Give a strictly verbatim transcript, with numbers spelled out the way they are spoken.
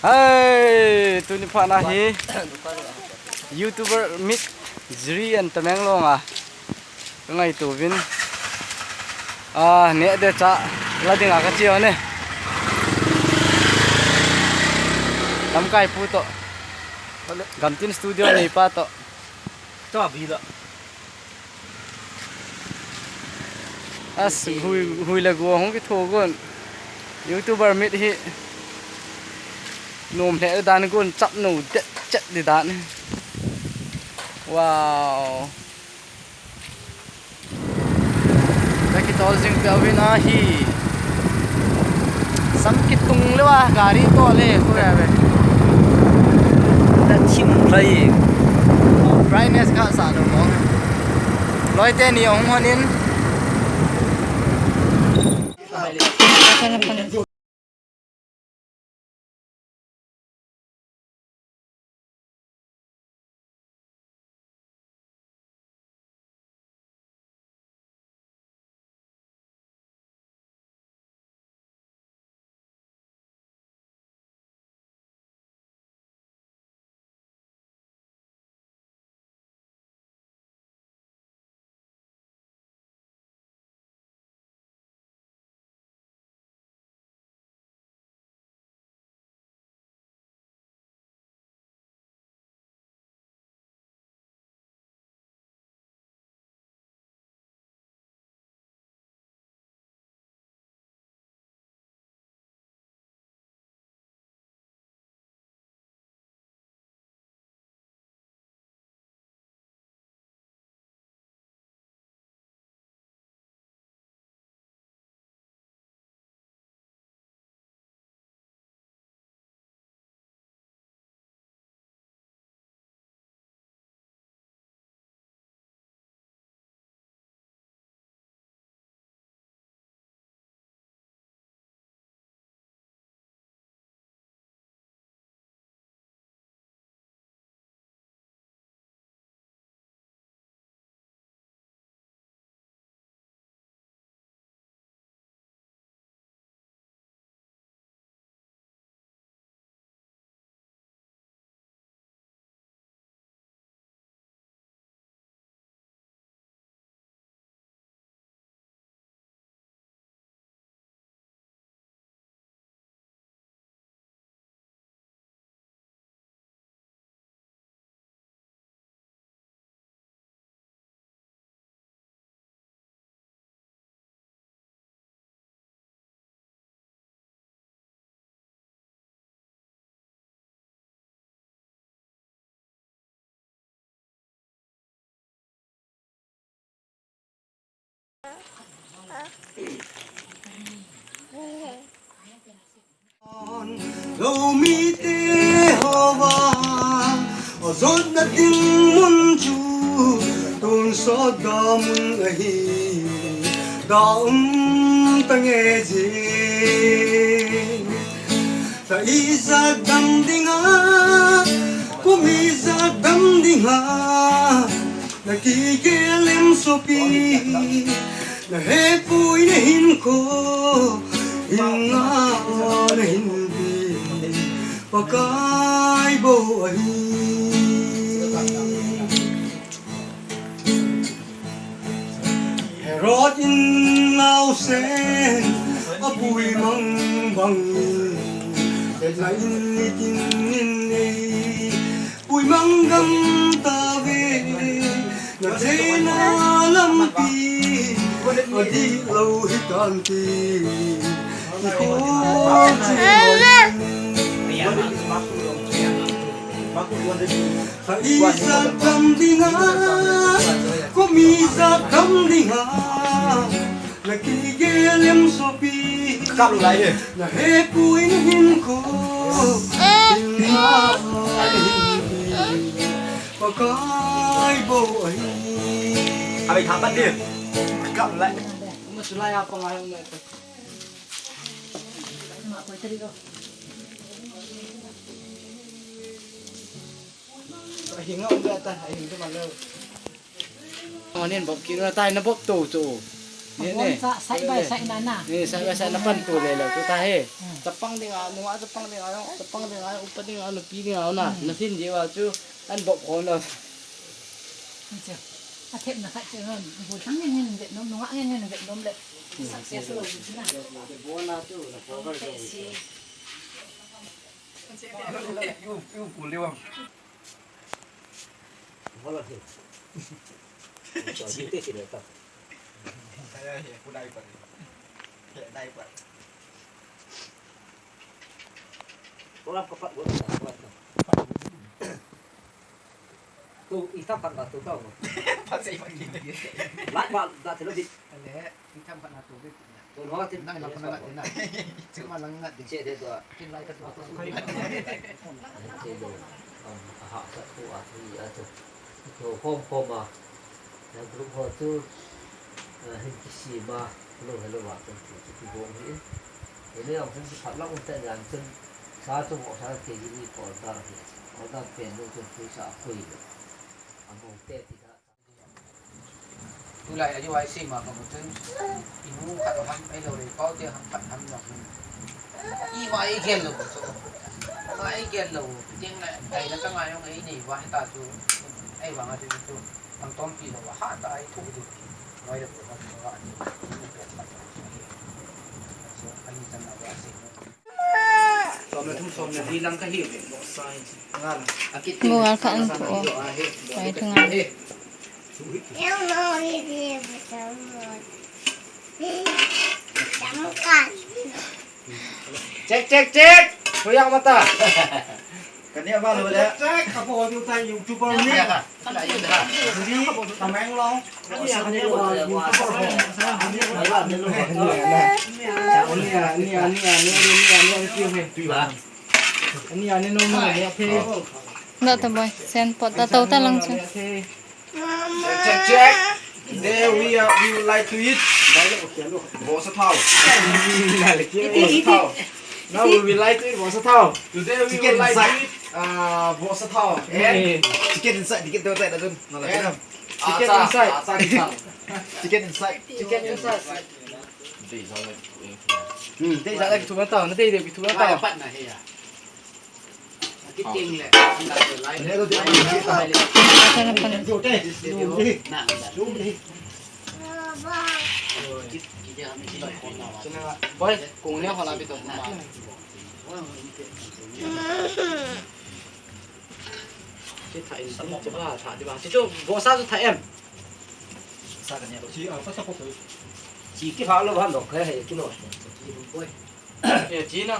Hai, tuni phat na hi YouTuber meet Jiri and Tamenglong a kangaito uvin. Ah, neh ding cha la ding a kache u ahi. Lamkai pu toh. Gamtin Studio neipa toh. Tua bi la. As, hui, hui le gua hung kitho gon. YouTuber meet hi. Nom le dan gon chap no det chet di dan. Wow. Ka kitol jing peh uvin ahi. Sam kitung lou a, gari tol le, ko ya ve. Ta thim lai. Brightness kha sa lou mo. Loi teni hung hon in. Lou mite hova, o jotna ding mun chu, tonsot da mun ahi, da um tange jing. Sa ijat dam dinga, kum ijat dam dinga, na kigel em sopi, na hepui na hinkho, hinna na hinpi, Pakai bou ahi. Herod in naosen apui mang bangin, Bethlehem in nitin in ei pui mang gam tave, na chena lampi adih lou hitan ti, i kho chu Sa ijat dam dinga, kum ijat dam dinga, na kigel em sopi. Kap lou lai e. Na hepui na hinkho, hinna na hinpi, Pakai bou ahi. Abe tha tan di. Kap lou lai. Masulai apa ngai na. Hinga um ta, hinga man lo. Anin bob kit na tai na bob to to. Ne, ne. Sa, side by side na na. Ne, side by side na pan to le lo to ta he. Hmm. Chapang ding a, nunga chapang ding a, chapang ding a, upa ding a, nupi ding a, na, na sin je wa chu, an bok khom lo. Acha. A thep na khat chu, bu thang ngen ngen vet nom, nunga ngen ngen vet nom le. Success lo chu na. Bo na chu, na cover jo. Yu, yu, pu liwa. Wala he. Chite chile ta. Kaya he, pu dai pa. He dai pa. Wala ka pa, wala ka pa. Tu, ita pa ka tu ka. Pa sei pa ki. Lai pa da chelo di. Ale. Itham khat na tu bit na. Tu lo tin. Nang lang khat na tin na. Chuma lang na tin. Che de to. Tin lai ka tu. Che de. Am, aha, sa tu a tu a tu. Tu khom khom a. Na group ho tu. Eh, hin kisem a. Lo hello wa tu tu tu bong hi. Ele ang hin phat lang un ta yan chun. Sa tu mo sa ke ji ni ko da hi. Ko da pen lo tu tu sa koi lo. Am mo te ti da. Tulai a U I C ma ka mu chun, inu khat ham, ahilou le, pau te ham khat ham jong hin. I ma i gel lou chu. Ma i gel lou, teng le, dai la ka ngai jong ei nei va hita chu. Ei vang a chu chu, ang tom pi lou, ha ta ai thu du. Ngai le ko ha ko ani. So, ani chan na U I C. Bunga kha an phu o. Ai, thunga. Check, check, check. Hoiya mata. Kani ama lo le. Check, check. Apo, you YouTuber ni. Ni, Tamenglong. Nda ta boy, sen pot ta tau ta lang chu. Check, check. Today we are, we would like to eat vohsa thao. Vohsa thao. Now we would like to eat vohsa thao. Today we would like to eat, uh, vohsa thao. And chicken inside, chicken inside. Chicken inside. Chicken inside. Chicken inside. Hmm, dei sa la kithu na ta, na dei dei kithu na ta. Pat na he ya. Kiting le. Ata na pan. Boy, kung ne hola bito. Chi tha in, chi ba, tha di ba. Chi chu, vohsa chu tha em. Sa ka ne. Chi, ah, pa sa ko. Chi ki pha lo ba no, ka he ki no. Chi boy. Ye, chi na.